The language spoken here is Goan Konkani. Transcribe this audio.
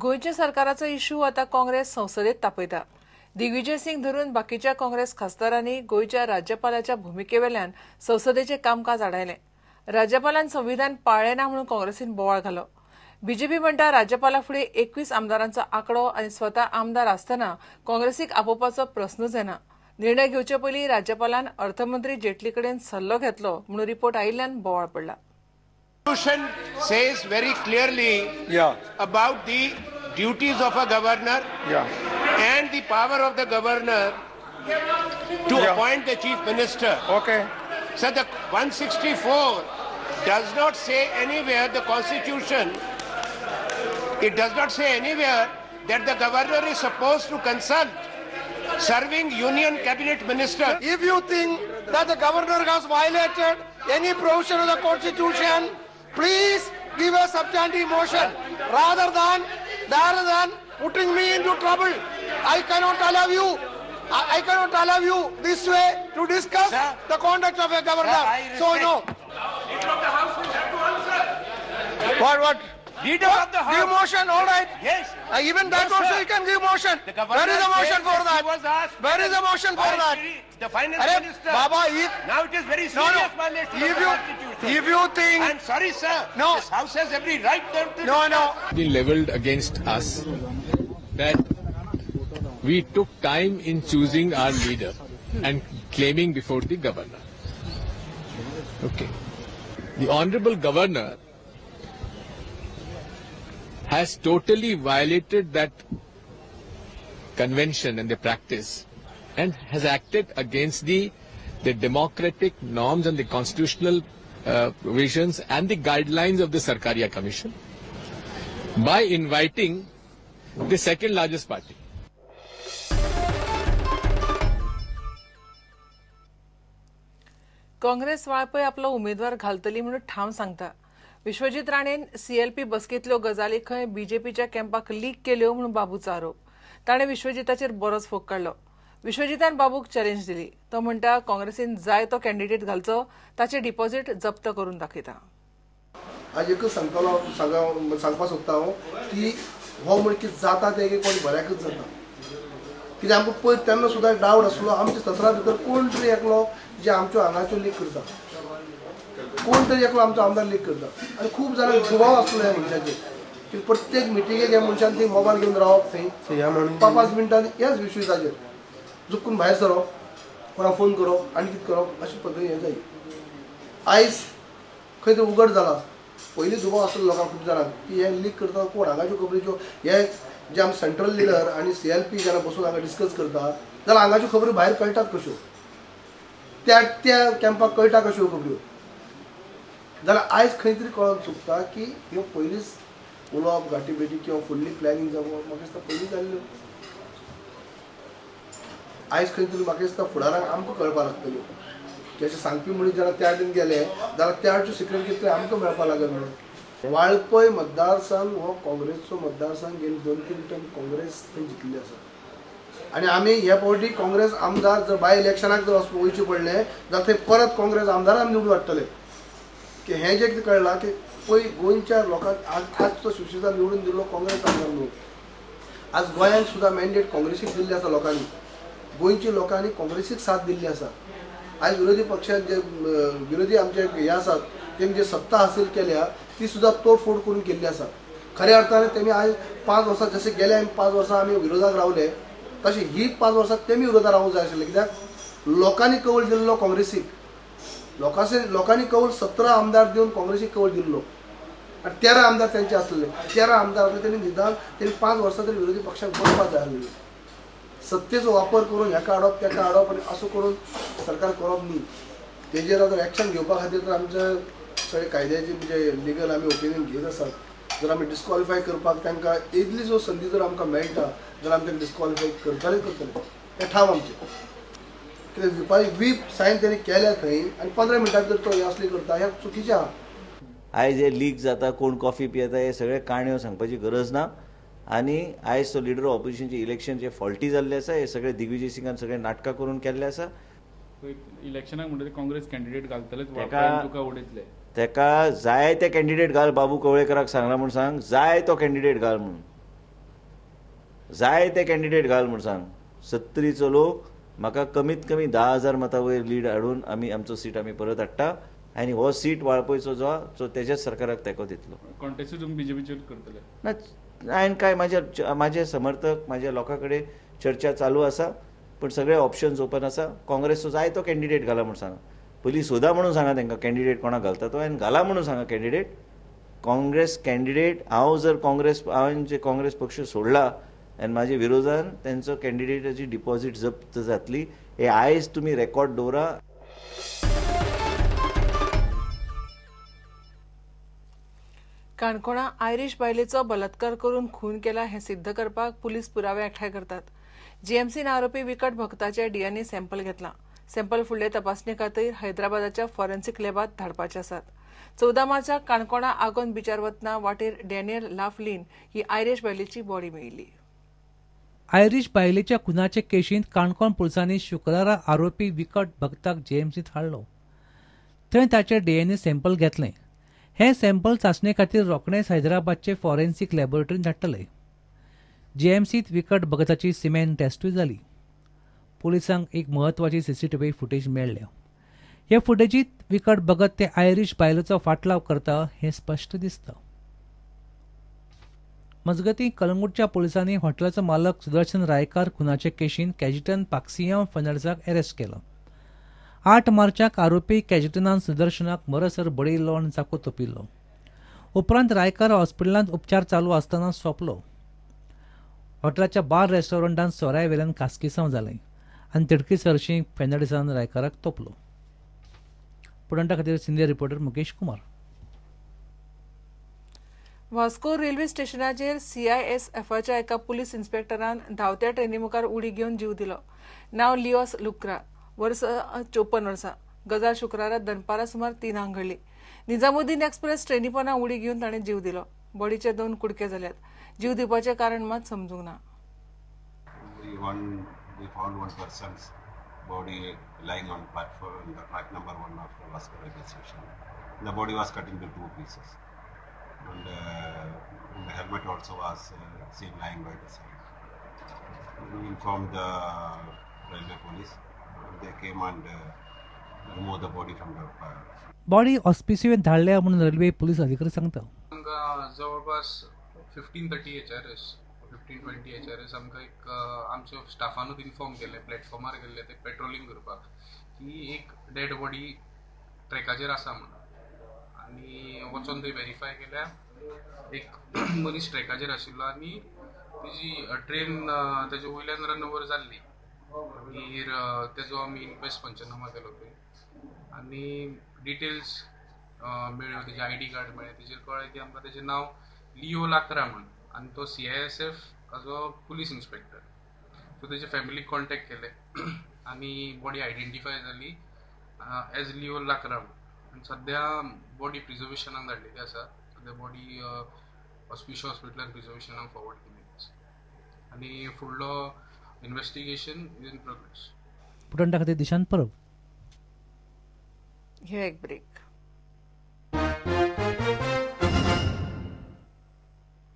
गोंयच्या सरकाराचो इश्यू आतां काँग्रेस संसदेत तापयता. दिग्विजय सिंग धरून बाकीच्या काँग्रेस खासदारांनी गोंयच्या राज्यपालाच्या भुमिकेवेल्यान संसदेचें कामकाज आडायलें. राज्यपालान संविधान पाळ्ळें ना म्हणून काँग्रेसीन बोवाळ घालो. बीजेपी म्हणटा राज्यपाला फुडें 21 आमदारांचो आंकडो आनी स्वता आमदार आसतना काँग्रेसीक आपोवपाचो प्रस्नूच येना. निर्णय घेवचे पयलीं राज्यपालान अर्थमंत्री जेटली कडेन सल्लो घेतलो म्हणून रिपोर्ट आयिल्ल्यान बोवाळ पडला. Constitution says very clearly about the duties of a governor and the power of the governor to appoint the chief minister. Okay. So the 164 does not say anywhere, the Constitution, it does not say anywhere that the governor is supposed to consult serving union cabinet minister. If you think that the governor has violated any provision of the Constitution, please give a substantive motion rather than putting me into trouble. I cannot allow you. I cannot allow you this way to discuss, sir, the conduct of a governor. Sir, so no. Leader of the house will have to answer. What? Leader of the house. Give motion, all right. Yes. Even that yes, also sir. You can give motion. The governor Where is the motion for that? Was asked Where is the motion for that? The finance Arey, minister. Baba, now it is very serious violation of the Constitution. If you think... I'm sorry, sir. No. This house has every right there to... No, no. Been leveled against us that we took time in choosing our leader and claiming before the governor. Okay. The honorable governor has totally violated that convention and the practice and has acted against the democratic norms and the constitutional provisions and the guidelines of the Sarkaria Commission by inviting the second largest party. Congress Valpoi आपलो उमेदवार घालतली म्हणून ठाम सांगता. विश्वजीत राणेन सीएलपी बसकेंतल्यो गजाली खंय बीजेपीच्या कॅम्पाक लीक केल्यो म्हणून बाबूचो आरोप. ताणें विश्वजिताचेर बरोच फोग काडलो. विश्वजितान बाबूक चॅलेंज दिली. तो म्हणटा काँग्रेसीन जाय तो कॅन्डिडेट घालचो, ताचें डिपॉझिट जप्त करून दाखयता. आज एकच सांगतलो, सांगपाक सोदता हांव की हो म्हण कितें जाता तें कोण बऱ्याकच जाता. कित्याक आमकां पयर तेन्ना सुद्दां डावट आसलो आमच्या सतरा भितर कोण तरी एकलो जे आमच्यो हांगाच्यो लीक करता, कोण तरी एकलो आमचो आमदार लीक करता. आनी खूब जाणांक दुबाव आसलो ह्या मनशाचेर की प्रत्येक मिटिंगेक ह्या मनशान थंय मोबायल घेवन रावप, थंय 5-5 मिनटां ह्याच विश्वताचेर चुकून भायर सरप, कोणाक फोन करप आनी कितें करप, अशे पद्दतीन हें जाय. आयज खंय तरी उगड जाला. पयलीं दुबाव आसलो लोकांक खूब जाणांक की हे लीक करता कोण, हांगाच्यो खबरीच्यो हे जे आम सेंट्रल लिडर आनी सीएलपी जेन्ना बसून हांगा डिस्कस करता जाल्यार हांगाच्यो खबरी भायर कळटात कश्यो, त्या त्या कॅम्पाक कळटा कश्यो खबऱ्यो. जाल्यार आयज खंय तरी कळोन चुकता की ह्यो पयलींच उलोवप गांठी बेटी किंवा फुडली प्लॅनिंग जावप म्हाका दिसता पयलीं जाल्ल्यो. आयज खंय तरी म्हाका दिसता फुडाराक आमकां कळपाक लागतल्यो की अशें सांगपी म्हणून जेन्ना त्या वाटेन गेले जाल्यार त्या वाटच्यो सिक्रेट कितें आमकां मेळपाक लागत म्हणून. वाळपय मतदारसंघ हो काँग्रेसचो मतदारसंघ गेले 2-3 टर्म काँग्रेस थंय जिखिल्ली आसा आनी आमी हे फावटी काँग्रेस आमदार जर बाय इलेक्शनाक जर वयचें पडलें जाल्यार थंय परत काँग्रेस आमदार आमी निवडून हाडटले. की हें जें कितें कळ्ळां की पळय गोंयच्या लोकांक आज तो सुशिदा निवडून दिल्लो काँग्रेस आमदार म्हणून आज गोंयांत सुद्दां मॅन्डेट काँग्रेसीक दिल्ली आसा लोकांनी, गोंयच्या लोकांनी काँग्रेसीक साथ दिल्ली आसा. आयज विरोधी पक्षान जे विरोधी आमचे हे आसात तेमी जे सत्ता हासील केल्या ती सुद्दां तोडफोड करून केल्ली आसा. खऱ्या अर्थान तेमी आयज 5 वर्सां जशें गेले आमी 5 वर्सां आमी विरोधाक रावले तशें ही 5 वर्सां तेमी विरोधाक रावूंक जाय आशिल्लें. कित्याक लोकांनी कौल दिल्लो काँग्रेसीक, लोकांनी कौल 17 आमदार दिवन काँग्रेसीक कौल दिल्लो आनी 13 आमदार तेंचे आसले. 13 आमदार आसले तेणी निदान तेणी 5 वर्सां तरी विरोधी पक्षाक बसपाक जाय आसलें. सत्तेचो वापर करून हेका हाडप तेका हाडप आनी असो करून सरकार करप न्ही. तेजेर आतां एक्शन घेवपा खातीर तर आमचे सगळे कायद्याचे म्हणजे लिगल आमी ओपिनियन घेत आसात. जर आमी डिस्क्वॉलिफाय करपाक तांकां इतली जो संदी जर आमकां मेळटा जाल्यार आमी तांकां डिस्क्वॉलिफाय करतले करतले हें ठाम आमचें. कित्याक विपारी वीप सायन तेणी केल्या थंय आनी 15 मिनटां भितर तो हें असली करता हें चुकीचें आहा. आयज हे लीक जाता, कोण कॉफी पियेता, हे सगळे काणयो सांगपाची गरज ना. आनी आयज तो लिडर ऑपोजिशनचे इलेक्शन जे फॉल्टी जाल्ले आसा हे सगळे दिग्विजय सिंगान सगळे नाटकां करून केल्ले आसा. इलेक्शनाक म्हणटकीर काँग्रेस कॅन्डिडेट घालतलेच तुका उडयतले. तेका जाय ते कॅन्डिडेट घाल, बाबू कवळेकराक सांगला म्हूण सांग, जाय तो कॅन्डिडेट घाल म्हणून. जाय ते कॅन्डिडेट घाल म्हूण सांग. सत्तरीचो लोक म्हाका कमीत कमी 10,000 मतां वयर लीड हाडून आमी आमचो सीट आमी परत हाडटा आनी हो सीट वाळपयचो जो तो तेज्याच सरकाराक तेंको दितलो. कॉन्टेस्टूय तुमी बीजेपीचेर करतले? ना, हांवें काय म्हाजे समर्थक म्हाज्या लोकां कडेन चर्चा चालू आसा, पूण सगळे ऑप्शन्स ओपन आसा. काँग्रेसचो जाय तो कॅन्डिडेट घाला म्हूण सांगा, पयलीं सोदा म्हणून सांगा तांकां कॅन्डिडेट कोणाक घालता तो, आनी घाला म्हणून सांगा कॅन्डिडेट. काँग्रेस कॅन्डिडेट हांव जर काँग्रेस हांवें जे काँग्रेस पक्ष सोडला आनी म्हाजे विरोधान तेंचो कॅन्डिडेटाची डिपॉझीट जप्त जातली हे आयज तुमी रेकॉर्ड दवरा. काणकोणा आयरीश बायलेचो बलात्कार करून खून केला हें सिद्ध करपाक पुलीस पुरावे एकठांय करतात. जीएमसीन आरोपी विकट भक्ताचे डीएनए सॅम्पल घेतला. सॅम्पल फुडले तपासणे खातीर हैदराबादाच्या फॉरेन्सिक लॅबांत धाडपाचे आसात. 14 मार्चाक काणकोणा आगोंद बिचार वतना वाटेर डॅनियल लाफलीन ही आयरीश बायलेची बॉडी मेळिल्ली. आयरीश बायलेच्या खुनाचे केशींत काणकोण पुलिसांनी शुक्रारा आरोपी विकट भक्ताक जीएमसींत हाडलो. थंय ताचे डीएनए सॅम्पल घेतलें. हे सॅम्पल चांचणे खातीर रोखडेच हैदराबादचे फॉरेन्सिक लॅबोरेटरींत धाडटले. जीएमसींत विकट भगताची सिमेंट टेस्टूय जाली. पुलिसांक एक म्हत्वाची सीसीटीव्ही फुटेज मेळ्ळ्या. हे फुटेजींत विकट भगत ते आयरीश बायलेचो फाटलाव करता हें स्पश्ट दिसता. मजगतीं कलंगूटच्या पुलिसांनी हॉटेलाचो मालक सुदर्शन रायकार खुनाचे केशींत कॅजिटन पाक्सियांव फर्नांडीसाक अरेस्ट केलो. 8 मार्चाक आरोपी कॅजिटनान सुदर्शनाक मरसर बडयिल्लो आनी चाकू तोपिल्लो. उपरांत रायकार हॉस्पिटलांत उपचार चालू आसतना सोंपलो. हॉटेलाच्या बार रेस्टॉरंटांत सोऱ्या वेल्यान कासकिसांव जालें आनी तिडकी सरशी फर्नांडीसान रायकाराक तोपलो. पुरंटा खातीर senior reporter Mukesh Kumar. Vasco railway स्टेशनाचेर सीआयएसएफच्या एका पुलीस इन्स्पेक्टरान धांवत्या ट्रेनी मुखार उडी घेवन जीव दिलो. नांव लिओस लुक्रा, वर्स 54 वर्सां. गजाल शुक्रारा दनपारा सुमार 3 घडली. निजामुद्दीन एक्सप्रेस ट्रेनीपना उडी घेवन ताणें जीव दिलो. बॉडीचे 2 कुडके जाल्यात. जीव दिवपाचें कारण मात समजूंक ना. We found one person's body lying on platform in the track number 1 of the Vasco railway station. The body was cut into 2 pieces, and the helmet also was seen lying by the side. We informed the railway police. They came and removed the body from the body ऑस्पिसिवेन धाडल्या म्हणून रेल्वे पोलीस अधिकारी सांगता. आमकां जवळपास 15:30 HRS 15:20 HRS आमकां एक आमच्या स्टाफानूच इन्फॉर्म केलें, प्लॅटफॉर्मार गेल्ले ते पेट्रोलिंग करपाक की एक डेड बॉडी ट्रॅकाचेर आसा म्हणून, आनी वचोन थंय वेरीफाय केल्यार एक मनीस ट्रॅकाचेर आशिल्लो आनी तेजी ट्रेन तेजे वयल्यान रन ओवर जाल्ली. मागीर तेजो आमी इन्क्वेस्ट पंचनामा केलो थंय आनी डिटेल्स मेळ्ळ्यो, तेजें I D card मेळ्ळें. तेजेर कळ्ळें की आमकां तेजें नांव लिओ लाक्रा म्हण आनी तो CISF हाजो पुलीस इन्स्पेक्टर. सो तेजे फॅमिलीक कॉन्टेक्ट केले आनी बॉडी आयडेंटिफाय जाली एज लिओ लाक्रा म्हण. आनी सद्या बॉडी प्रिजर्वेशनाक धाडलेली आसा. सद्या बॉडी ऑस्पिशो हॉस्पिटलान प्रिजर्वेशनाक फॉरवर्ड केलेली आसा आनी फुडलो इन्वेस्टिगेशन is in progress. पुटंटा खातीर दिशांत परब. हे एक ब्रेक.